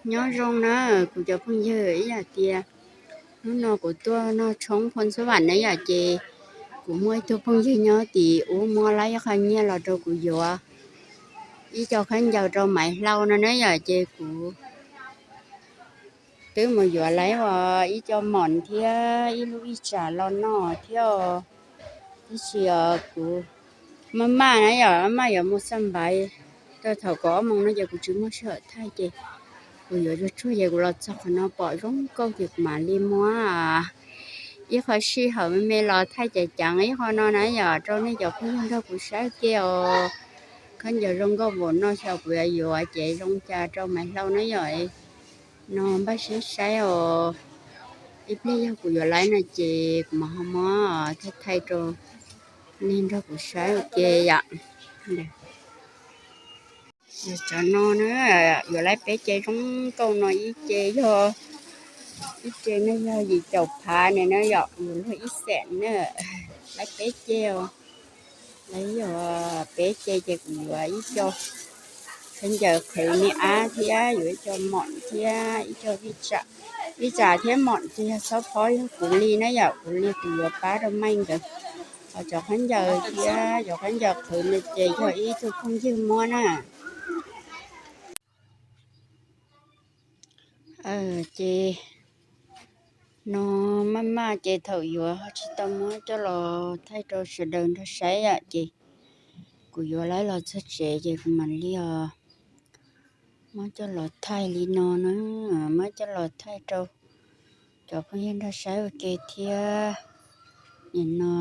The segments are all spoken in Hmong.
Nyob zoo na kuv cov phooj ywg, ib yam tias hnub no kuv tuaj noj tshoob Phoos Xab Vam na yom, ces kuv muaj ib tug phooj ywg nyob tim ub muab lawm ib qho nyiaj los rau kuv yuav ib co khaub ncaws rau Maiv Hlau no na yom, ces kuv twb mus yuav lawm ib co mom thiab ib lub vij tsam los noj thiab. Tab sis kuv maj maj na yom, maj maj yuav mus xaj npaiv rau thaum kaum ob moos no ces kuv tsis muaj sij hawm thaij ces kuv yuav tsuag tsuag ces kuv los txog qhov no pom zoo nkauj ces kuv mam li muab ib qho sij hawm me me los thaij ceev ceev ib qho no na yom, rau nej cov phooj ywg nrog kuv saib ua ke os. Khaub ncaws zoo nkauj npaum no xyov kuv yuav yuav ces zoo cas rau Maiv Hlau na yom. No npaj siab saib os, ib pliag yog kuv yuav lawm no ces kuv mam ho muab thaij thaij rau nej nrog kuv saib ua ke yom. Cov no na, yuav lawm peb ce zoo nkauj no, ib ce yog, ib ce no yog yim caum phav ne na yom, yus luag ib xees na, lawm peb ce os. Lawv yog peb ce ces kuv yuav ib co khaub ncaws qhwv me ab thiab yuav ib co mom thiab ib co vij tsam. Vij tsam thiab mom ces yog txhob phob, yog kuv li na yom, kuv li kuv yuav pab rau Maiv nkawd. Ho cov khaub ncaws thiab cov khaub ncaws qhwv no ces yog ib tug phooj ywg muab na. Ces no maj maj ces thaum yuav ho tsis tau muab coj los thaij rau sawv daws nrog saib yom, ces kuv yuav lawm los txog tsev ces kuv mam li muab coj los thaij li no na, muab coj los thaij rau cov phooj ywg nrog saib ua ke thiab. Nim no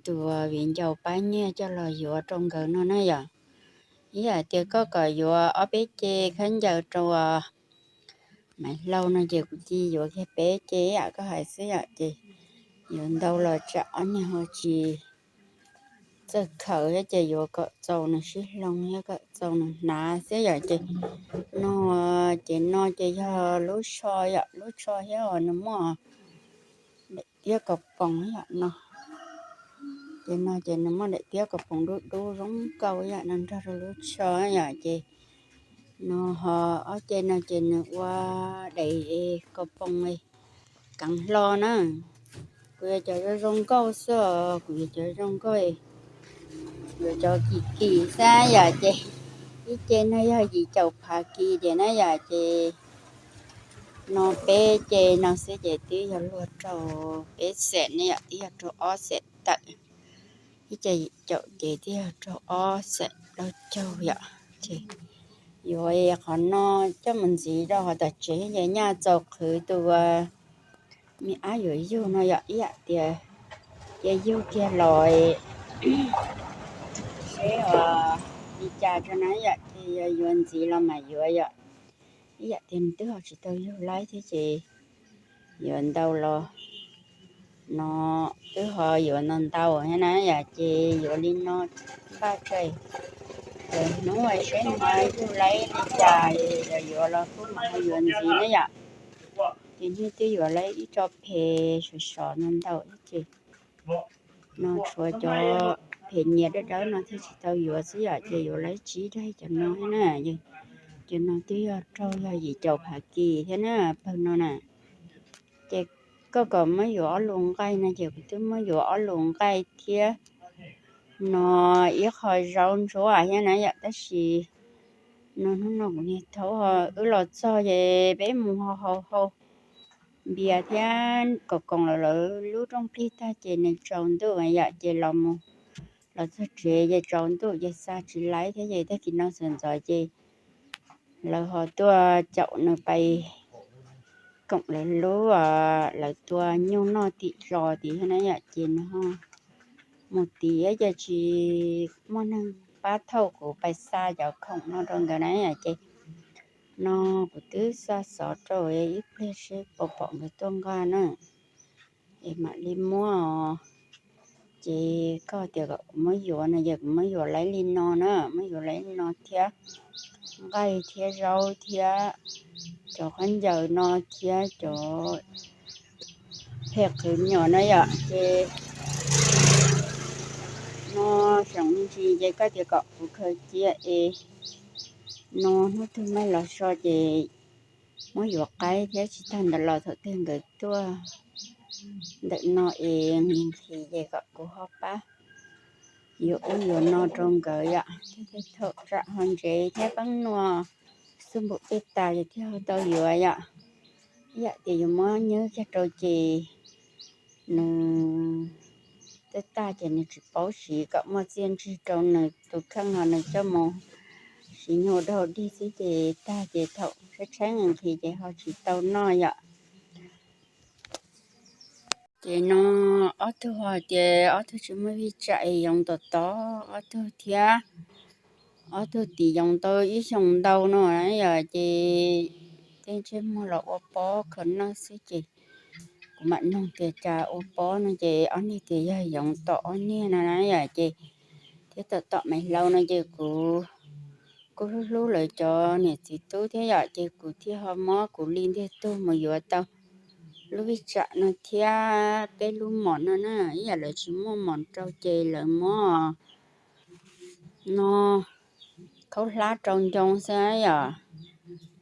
tus viv ncaus pab nyiaj coj los yuav rau nkawd no na yom. Ib yam tias koj kom yuav ob peb ce khaub ncaws rau Maiv Hlau no ces kuv cia yuav kiag peb ce ib yam koj hais xwb yom, ces yuav ntau los tsam ob niag ho tsis txawj khaws thiab ces yuav kom txaus nws sib hloov thiab kom txaus nws hnav xwb yom. Ces no, ces no ces yog lub tsho yom, lub tsho thiab nws muaj daim tiab kaus poos yom no. Ces no ces nws muaj daim tiab kaus poos dub dub zoo nkauj yom no nrog rau lub tsho yom. Ces no ho ob ce no ces nws ua daim kaus poos keev hlo na. Kuv yuav cov zoo zoo nkauj xwb os, kuv yuav cov zoo nkauj, yuav cov kim kim xwb yom. Ces ib ce no yog yim caum phav kis ces na yom, ces no peb ce no xwb ces twb yog luag rau peb xees ne yom, twb yog rau ob xees tawm. Ib ce yim caum ces twb yog rau ob xees plaub caug yom. Ces yuav qhov no coj mus ntxiv rau qhov tom tsev ces nyaj txaus qhwv tus me ab yuav yug no yom, ib yam tias cia yug kiag los seb li cas rau na yom, ces yog yuav ntxiv los mam yuav yom. Ib yam tias nws twb ho tsis tau yug laib thiab ces yuav ntau los no twb ho yuav ntau ntau thiab na yom, ces yuav li no npaj tsawg hnub seb nws ho yug laib li cas, yog yuav los kuj mam ho yuav ntxiv na yom. Ces hnub twb yuav laib ib tso phem sov sov no ntau ib ces no tshuav cov phem nyias dawb dawb no thiaj tsis tau yuav xwb yom, ces yuav laib tsib daig cov no thiab na. Ces no twb yog raug yog yim caum phav kis thiab na, pawg no na. Ces koj kom muab yuav ob lus nqaij no ces kuv twb muab yuav ob lus nqaij thiab no ib qho zaub ntsuab thiab na yom, tab sis no hnub no kuv niag thaub wb los txog ces peb mus hau hau hau npias thiab kom koom lawv lub rooj plig tag ces nws tsaus ntuj yom, ces los mus los txog tsev ces tsaus ntuj ces xa tsis laib thiab ces tag kis no sawv ntxov ces lawv ho tuaj caum nws pais koom lawv lub, lawv tua nyuj noj tim zos tid thiab na yom, ces nws ho mus tid ces tsis muaj neeg pab thauj kuv pais xa cov khoom no rau nkawd na yom, ces no kuv twb xa xov rau ib pliag seb puas pom nkawd tuaj nqa na, es mam li muab. Ces koj tias kom kuv muab yuav no ces kuv muab yuav laib li no na, muab yuav laib li no thiab nqaij thiab zaub thiab cov khaub ncaws no thiab cov phem qhwv me nyuam no yom, ces no xyov me ntsis ces koj tias kom kuv khaws cia es no hnub twg Maiv los so ces muab yuav qaib thiab tsis tag ntawd los thaum twg nkawd tuaj ntawm no es nqhis ces kom kuv ho pab yuav ub yuav no rau nkawd yom. Thiab tej thaum tsam ho ntsev thiab peeb nua xub npum pej tas ces thiaj ho tau yuav yom. Ib yam tias yus muab nywb kiag rau ces nws tag tag ces nws tsis paub siv kom muaj txiaj ntsig rau nws tus kheej ho nws coj mus siv nyuag daug dig xwb ces tag ces thaum tshaib tshaib nqhis ces ho tsis tau noj yom. Ces no ob tug ho tias ob tug tsis muaj vij tsam es yoov tom tod ob tug thiab. Ob tug tim yoov tau ib xyoos ntau no yom, ces tej ntsej muag los ua pob khaws noj xwb ces kuv mam noog tias cas ua pob no ces ob niag tias yog yoov tom ob niag no na yom, ces thiab tom tom Maiv Hlau no ces kuv kuj hlub hlub lawv cov niam txiv tub thiab yom, ces kuv thiaj ho muab kuv li ntiag tug mus yuav tau lub vij tsam no thiab peb lub mom no na, ib yam lawv tsis muaj mom rau ces lawv muab no khaub hlab rau ncoo xwb yom,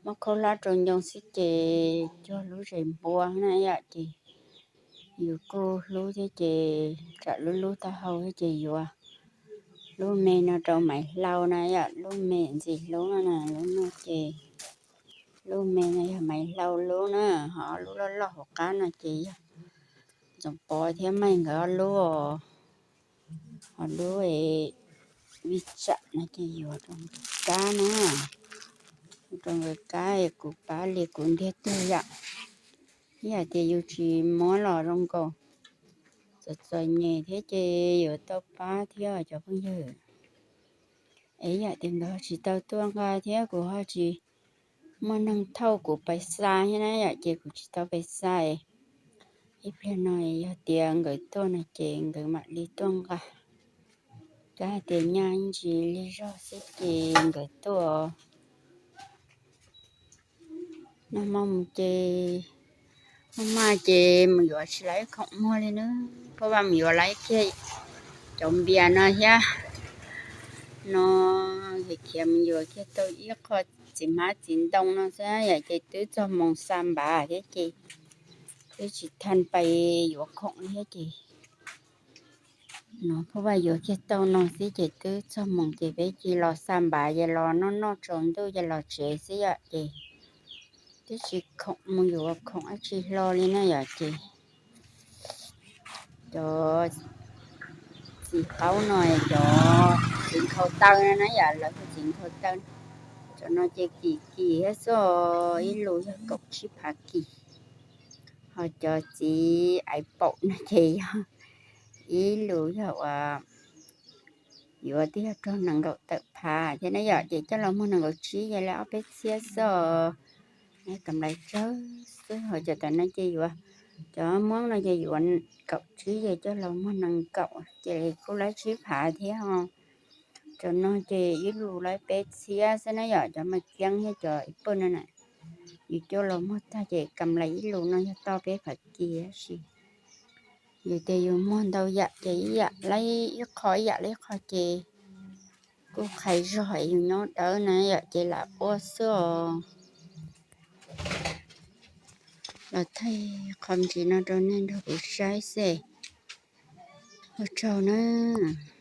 muab khaub hlab rau ncoo xwb ces cuag lub zes npua na yom, ces yus kuj hlub thiab ces tsam lub lub taub hau thiab ces yuav lub me no rau Maiv Hlau na yom, lub me ntxim hlub no na, lub no ces lub me no yog Maiv Hlau lub na, ho lub loj loj hauv qab no ces yog Ntxoov Pov thiab Meej nkawd ob lub, ho lub vij tsam no ces yuav rau nkawd kab na, rau nkawd kab kuv pab li kuv ntiag tug yom. Ib yam tias yus tsis muab los zoo nkaus txom txom nyem thiab ces yuav tau pab thiab cov phooj ywg. Es ib yam tias nkawd tsis tau tuaj nqa thiab kuv ho tsis muaj neeg thauj kuv pais xa thiab na yom, ces kuv tsis tau pais xa. Ib pliag no yog tias nkawd tuaj no ces nkawd mam li tuaj nqa. Kab hais tias nyaj ib ntsis li zog xwb ces nkawd tuaj. Nag hmo mus ces, nag hmo ces mus yuav tsis laiv khoom muag li na, phauj Vaj mus yuav laiv kiag cov npias no thiab no, khiav khiav mus yuav kiag tau ib qho txiv hmab txiv ntoo no xwb yom, ces twb txog moos xa npav thiab ces twb tsis tau pais yuav khoom thiab ces no phauj Vaj yuav kiag tau no xwb ces twb txog moos ces peb cia los xa npav ces los noj noj tsaus ntuj ces los tsev xwb yom, ces twb tsis khoom mus yuav khoom dab tsi hlo li na yom, ces cov txiv qaub no, cov txiv nkhaus taw no na yom, lawv hu txiv nkhaus taw. Cov no ces kim kim thiab xwb, ib lus yog kaum tsib phav kis. Ho cov txiv aiv paum no ces yog ib lus yog uas yuav twb yog raug nees nkaum tawm phav thiab na yom, ces coj los muag nees nkaum tsib ces li ob peb txhiab xwb. Kam lais tsawg xwb, ho cov tam no ces yuav, cov muab no ces yuav kaum tsib ces coj los muag nees nkaum ces kuj laib tsib phav thiab ho. Cov no ces ib lus laib peb txhiab xwb na yom, cov mas kiab thiab cov ib pawg no na, yus coj los muag tag ces kam lais ib lus no yog tau peb phav kis tab sis yus tias yus muag ntau yam ces ib yam laib ib qho ib yam laib ib qho ces kuj qhais zog yus nyob dawb na yom, ces lam ua xwb os. Los thaij qhov ntsis no rau nej nrog kuv saib xwb. Ua tsaug nawb.